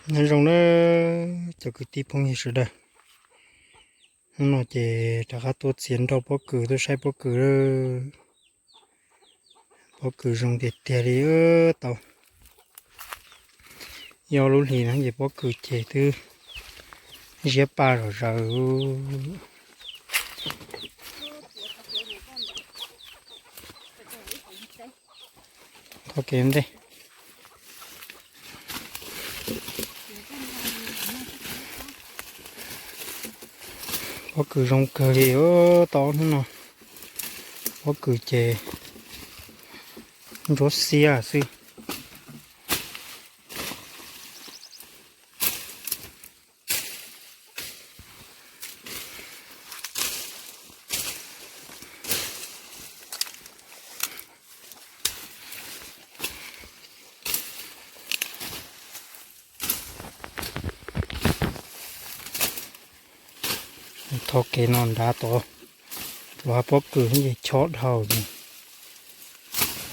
Nyob zoo na cov kwv tij phooj ywg sawv daws, hnub no ces rov qab tuaj txiav nrog pob kws, tuaj saib pob kws. Pob kws zoo tiag tiag li, tau ib ob lub hlis no ces pob kws ces twb ziab paj zom zaws. Tho kev ntej. Pob kws zoo kawg li, tau hnub no pob kws ces ntsuab xiab xwb. Tho kev no nrad tod, tsuas hais pob kws ces chob dhau.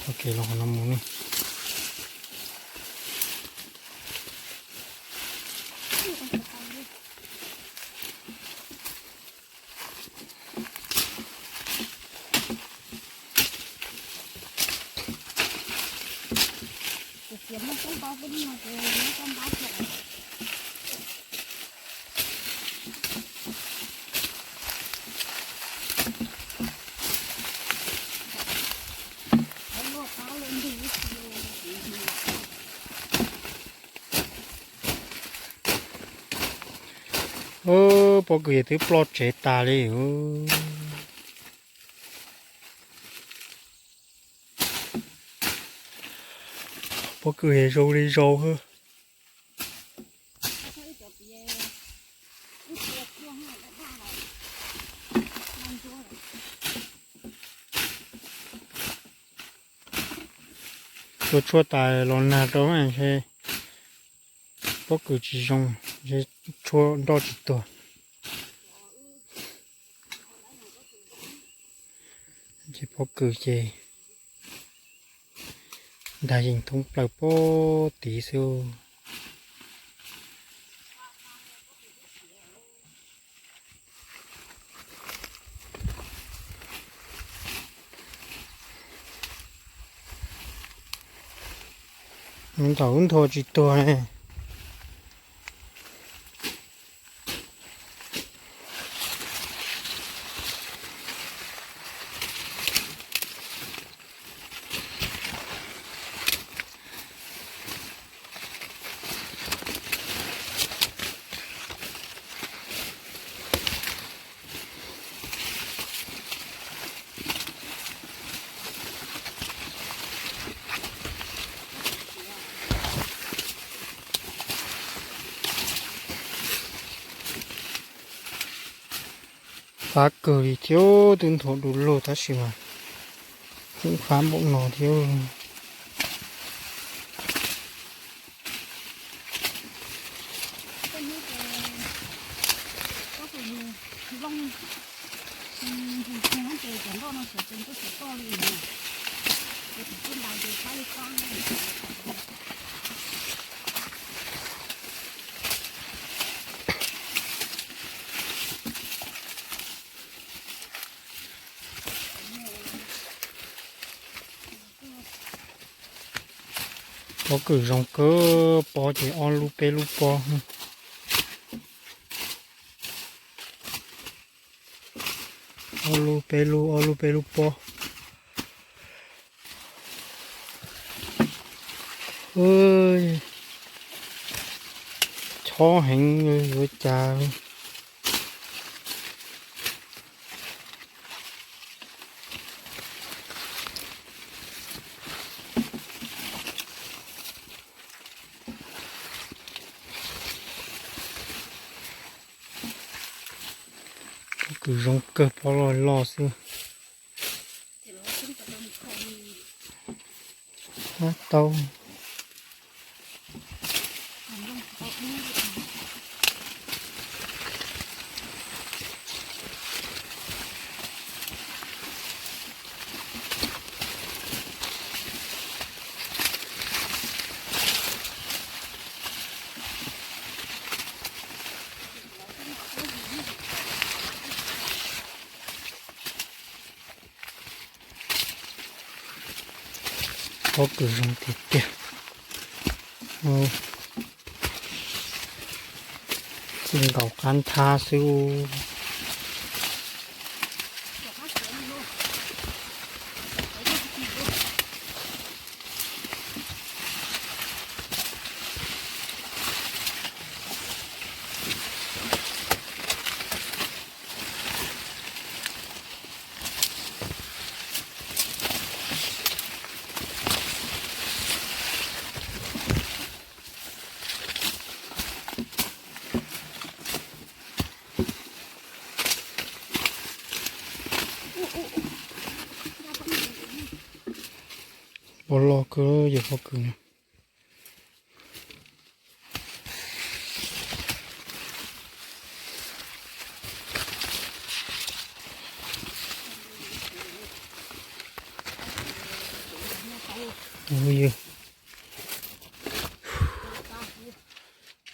Tho kev los no mus ne. Pob kws twb ploj tsev tas li. Pob kws zoo li zoo. Tua tshuaj tas los nag rau ntshe pob kws tsis zoo, ntshe tshuaj nroj tsis tuag. Ces pob kws ces nrag yeej thoob plaws pob tid xwb. Nthaum ub nthua tsis tuag ne. Fab kawg li thiab, twb nthuav du lug tab sis mas tseem fab npaum no thiab. Pob kws zoo kawg, pob ces ob lub peb lub pob. Ob lub peb lub, ob lub peb lub pob. Chob heev yuav cas. Pob kws zoo kawg, pob loj loj xwb. Tau. Pob kws zoo tiag tiag. Txij nkaus qab nthab xwb. Pob loj kawg yog pob kws no.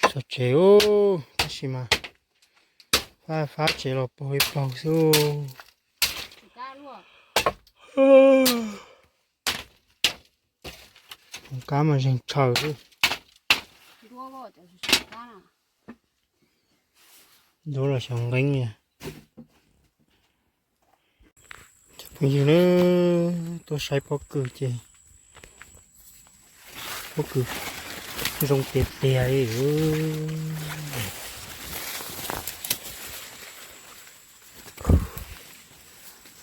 Txog tsev ub, tab sis mas fab fab tsev los paug li paug xwb. Kab mas zeeg tshaws xwb. Duab los xyov nqeeb li. Cov phooj ywg na, tuaj saib pob kws ces pob kws zoo tiag tiag li.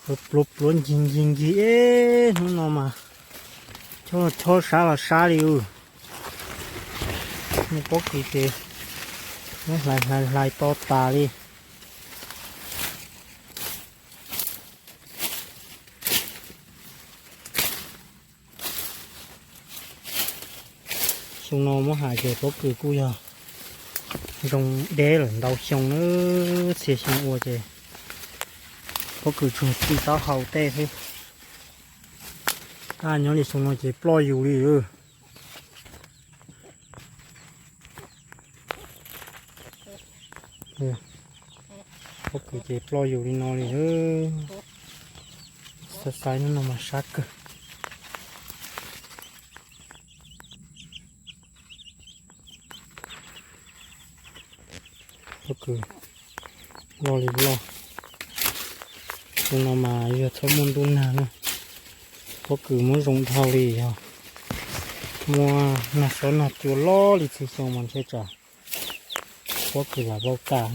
Pluav pluav ncig ncig ncig, hnub no mas chob chob sab los sab li. Muaj pob kws ces muab hlais hlais hlais to tas li. Xyoo no muab hais ces pob kws kuj yog zoo deb lawm ntau xyoo na, txhia xyoo ua ces pob kws tsuas txi taub hau tej xwb. Tab nyob li xyoo no ces ploj yus li. Pob kws ces ploj yus li no li. Xav xaiv hnub no mas sab kawg. Pob kws loj li loj. Xyoo no mas yog txhob muaj ntuj nag na, pob kws muab zoo dhau li. Yog muaj nag xob nag cua loj li txhia xyoo mas ntshe tsam pob kws lam vau tas.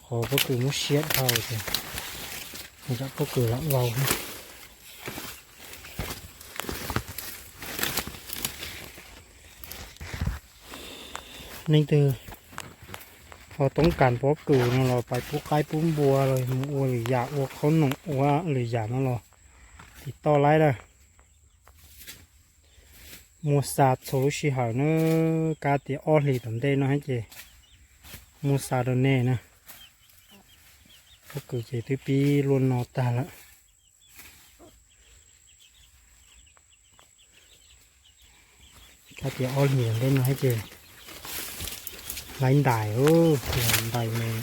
Qhov pob kws muab siab dhau ces tsam pob kws lam vau. Leej twg ho toob kas pob kws no los pais pub qaib pub npua los mus ua lwm yam, ua qhob noom ua lwm yam no los tiv toj laib lawm. Muaj xa txhua lub sij hawm na, kab tias ob hlis tom ntej no ces muaj xa rau nej na. Pob kws ces twb pib luaj no tag lawm. Kab tias ob hlis tom ntej no ces laib ntais, ntais mus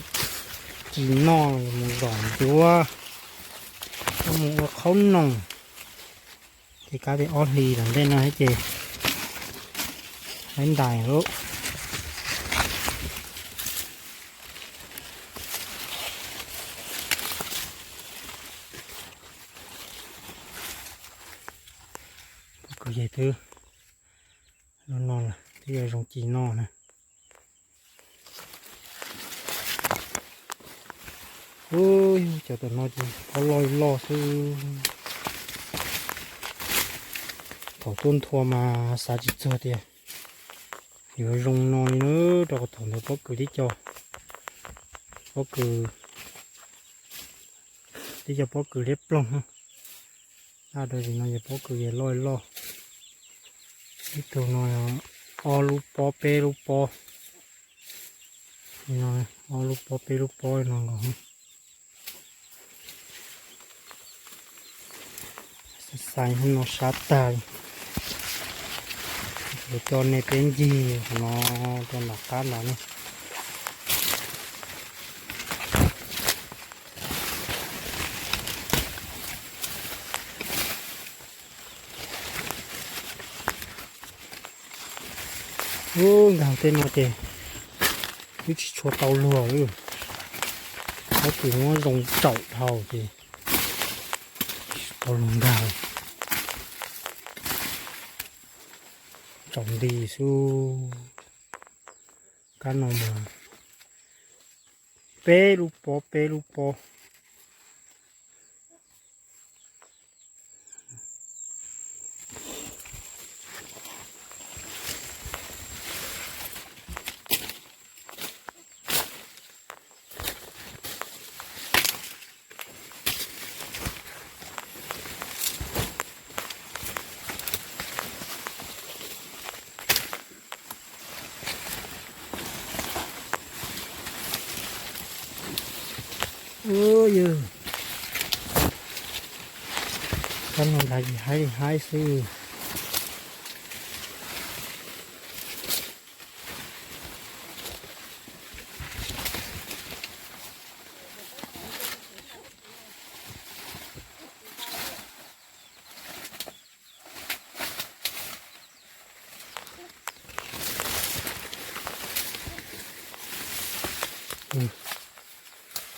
ci noj, mus zom ncuav, mus ua qhob noom. Ces kab tias ob hlis tom ntej no ces laib ntais lawm. Pob kws ces twb no no lawm, twb yuav zoo ci noj na. Ub, cov tom no ces pob loj loj xwb. Thaum tuaj nthua mas xav tsis txog tias yuav zoo no li na, rau qhov thaum ntawd pob kws tib co, pob kws tib co pob kws liab ploog. Laj rau zim no ces pob kws yeej loj loj. Ib tug no ob lub pob peb lub pob, ob lub pob peb lub pob no nkaus. Xaiv hnub no sab tag li. Kuv coj nej peb ncig no rau nram qab nrad na. Ub, nkag tej no ces twb tsis tshua tau luag li. Pob kws muab zoo tsaum dhau ces tsis tau luag nkag. Tsaus nti xwb. Kab no mas peb lub pob peb lub pob. Ub, yog kab no nrad ces haib li haib xwb.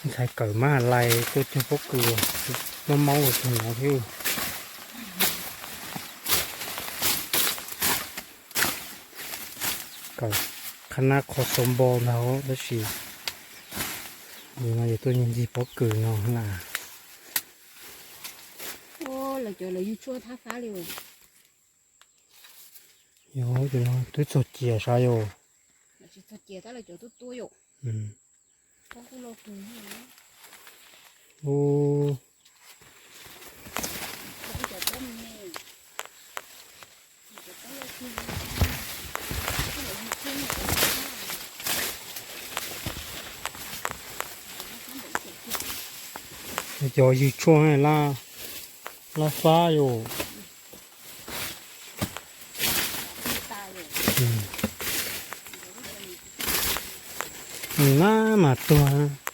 Ntxhais kawm mab lais tuaj cog pob kws, maub maub tus no thiab. Kawm qhab nab qhov xaus npo ntag tab sis no yog tuaj ncig pob kws no na. Yog cov no twb txog cias sav yom. Cov ywg tshuaj laj fab yom. Nws laj mas tuag.